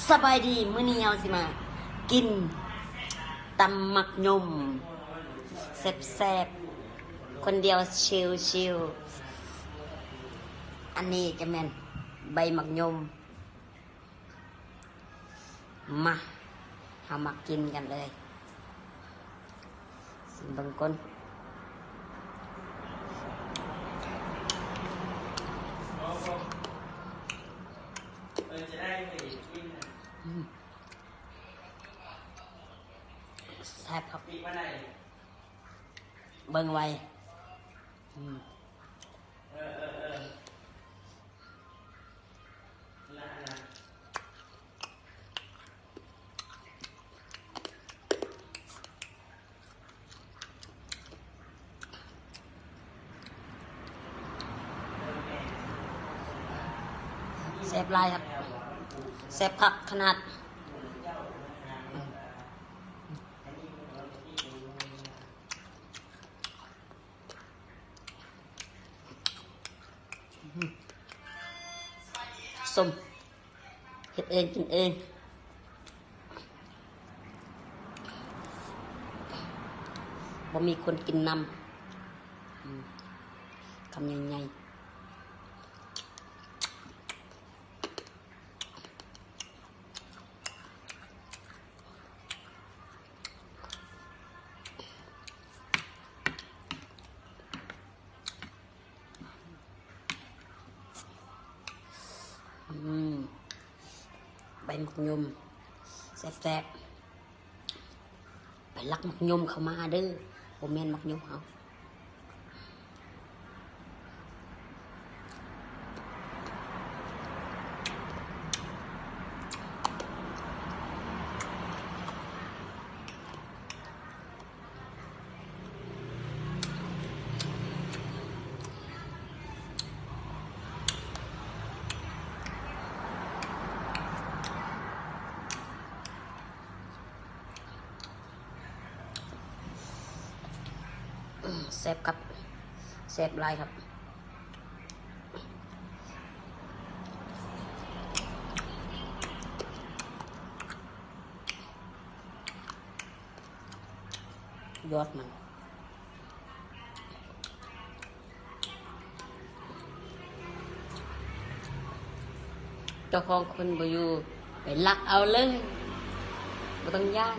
ສະບາຍດີ ມື້ນີ້ເຮົາຊິມາກິນຕຳໝາກຍົມແຊບໆ ຄົນດຽວຊິວໆ. ອັນນີ້ຈະແມ່ນໃບໝາກຍົມ. ມາ ເຮົາມາກິນກັນເລີຍ. ຊິມເບິ່ງກ່ອນ. ອືມ ແຊບຄັກ ເບິ່ງໄວ. ອືມ ແຊບຫຼາຍຄັກ ແຊບຄັກຂະໜາດ. ສົ້ມ ເຮັດເອງກິນເອງ ບໍ່ມີຄົນກິນນຳ. ອືມ ຄຳໃຫຍ່ໆ. ອືມ ໃບໝາກຍົມແຊບໆ. ໄປລັກໝາກຍົມເຂົ້າມາເດີ້ ບໍ່ແມ່ນໝາກຍົມເຮົາ. ແຊບຄັກ ແຊບຫຼາຍຄັກ. ຍອດມັນ ເຈົ້າຂອງຄົນບໍ່ຢູ່ ໄປລັກເອົາເລີຍ ບໍ່ຕ້ອງຢ້ານ.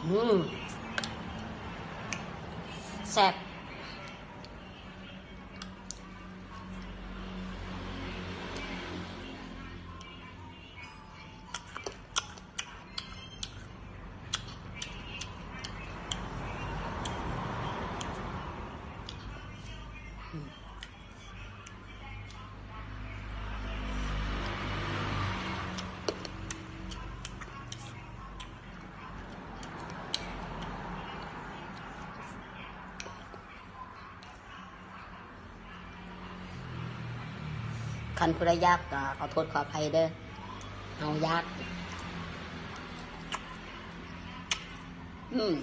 ອືມ ແຊບ. ຄັນຜູ້ໃດຢາກກໍຂໍໂທດຂໍອະໄພເດີ້ ເຮົາຢາກ. ອືມ.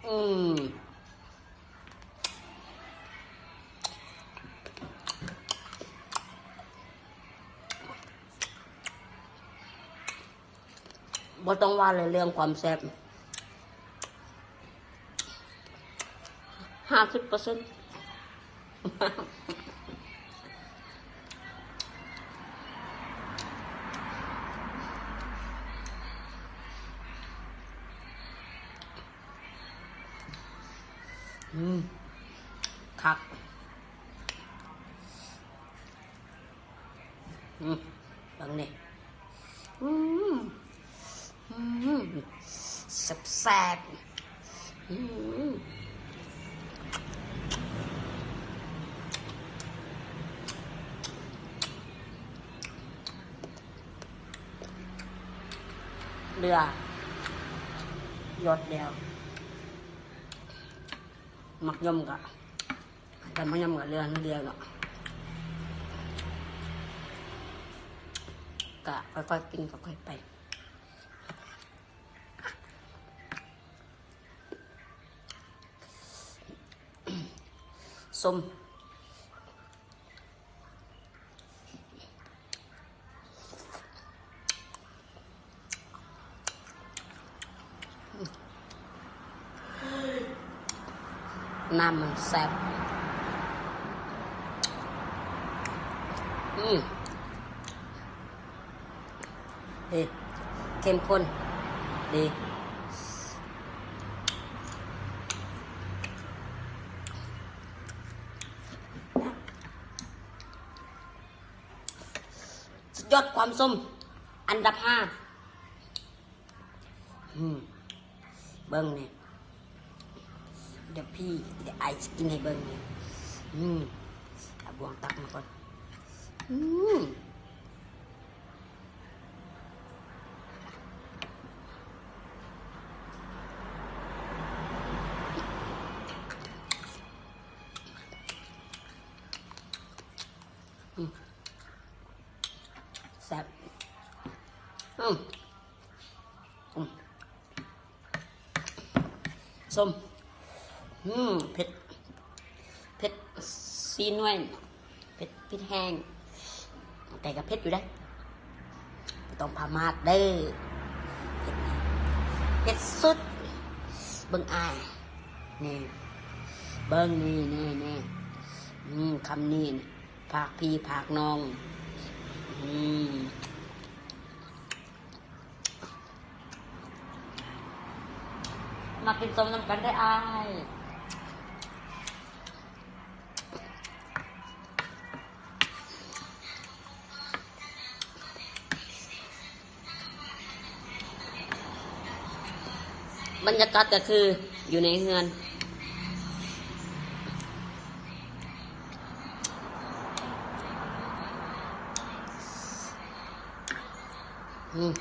ອືມ ບໍ່ຕ້ອງວ່າເລີຍເລື່ອງຄວາມແຊບ. ຫ້າສິບເປີເຊັນ. ອືມ ຄັກ. ອືມ ເບິ່ງນີ້ ອືມ ອືມ ແຊບໆ ອືມ ເຫຼືອ ຢອດດຽວ ໝາກຍົມກະ ແຕ່ມັນຍັງເຫຼືອໜ້ອຍດຽວເນາະ ກະຄ່ອຍໆກິນຄ່ອຍໆໄປ. ສົ້ມ. ນ້ຳມັນແຊບ ອືມ ເອີ ເຂັ້ມຂຸ້ນດີ. ສຸດຍອດຄວາມສົ້ມ ອັນດັບຫ້າ. ອືມ ເບິ່ງນີ້ ດຽວພີ່ ດຽວອ້າຍຊິກິນໃຫ້ເບິ່ງນີ້. ອືມ ເອົາບ່ວງຕັກມາກ່ອນ. ອືມ ອືມ ແຊບ ອືມ ອືມ ສົ້ມ ອືມ ເຜັດ ເຜັດສີ່ໜ່ວຍ ເຜັດ ເຜັດແຮງ ແຕ່ກະເຜັດຢູ່ເດ້ ບໍ່ຕ້ອງປະໝາດເດີ ເຜັດ ເຜັດສຸດ. ເບິ່ງອ້າຍ ນີ້ ເບິ່ງນີ້ ນີ້ ນີ້ ອືມ ຄຳນີ້ ຝາກພີ່ຝາກນ້ອງ ອືມ. ມາກິນສົ້ມນຳກັນເດີອ້າຍ. ບັນຍາກາດກະຄືຢູ່ໃນເຮືອນ. ອືມ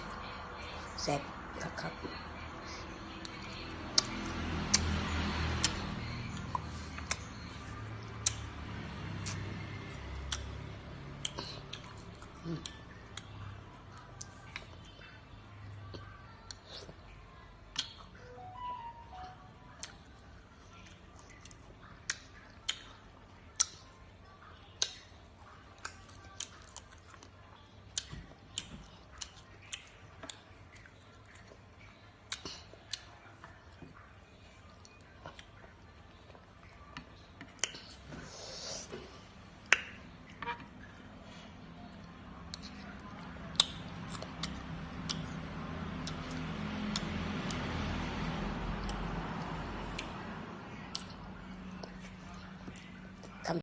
ແຊບຄັກໆ.